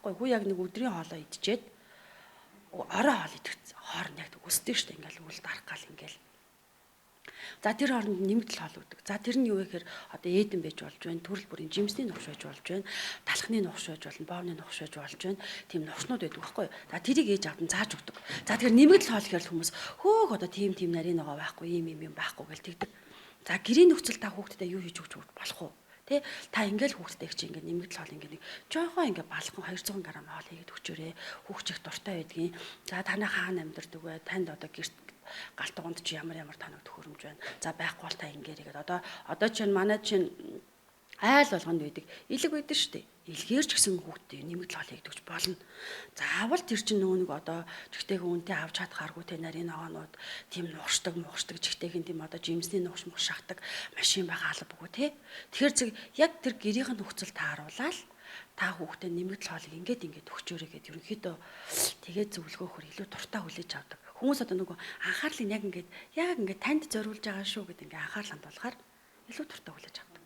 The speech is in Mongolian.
байхгүй. Хүү яг нэг өдрийн хоолоо идчихэд орой хоол идэх хооронд яг өсдөг штэ, ингээл үл дарах гал ингээл. За, тэр хооронд нэмэгдэл хоол өгдөг. За, тэр нь юу вэ гэхээр одоо ээдэн байж болж байна, төрөл бүрийн жимсний нухш байж болж байна, талхны нухш байж болно, боовны нухш байж болж байна. Тийм нухшнууд байдаг байхгүй юу? За, тэрийг ээж авд нь зааж өгдөг. За, тэгэхээр нэмэгдэл хоол гэхээр хүмүүс хөөх одоо тийм тийм нарийн ногоо байхгүй, ийм ийм юм байхгүй гэл тэгдэг. За, гэрийн нөхцөл та хүүхдэд юу хийж өгч болох вэ? Тэ, та ингээл хүүхдтэй чи ингээд нэмэгдэл хоол ингээд нэг жоохон ингээд балхан 200 г хоол хийгээд өгчөөрэй. Хүүхд чих дуртай байдгийн. За, танай хаана амьдардаг вэ? Танд одоо гэрт галт туганд чи ямар ямар танаг төхөөрөмж байна. За, байхгүй бол та ингээрэй гэдэг. Одоо чинь манай чинь айл болгонд байдаг. Илэг байдаг шүү дээ. Илгээр ч гэсэн хүүхдээ нэмэгдэл хоол хийгдэж болно. Заавал тэр чинь нөгөө нэг одоо жигтэйхэн үнтэй авч чадхааргүй те нарийн ногоонууд тийм нухшдаг, мухшдаг жигтэйхэн тийм одоо жимсний нухш мух шахдаг машин байгаа албагүй те. Тэгэхээр зэг яг тэр гэрийнх нь нөхцөл тааруулаад та хүүхдээ нэмэгдэл хоолыг ингээд ингээд өгчөөрэй гэд ерөнхийдөө тэгээд зөвлөгөөхөр илүү дуртай хүлээж авдаг. Хүмүүс одоо нөгөө анхаарлыг яг ингээд танд зориулж байгаа шүү гэд ингээд анхаарал хандуулахаар илүү дуртай хүлээж авдаг.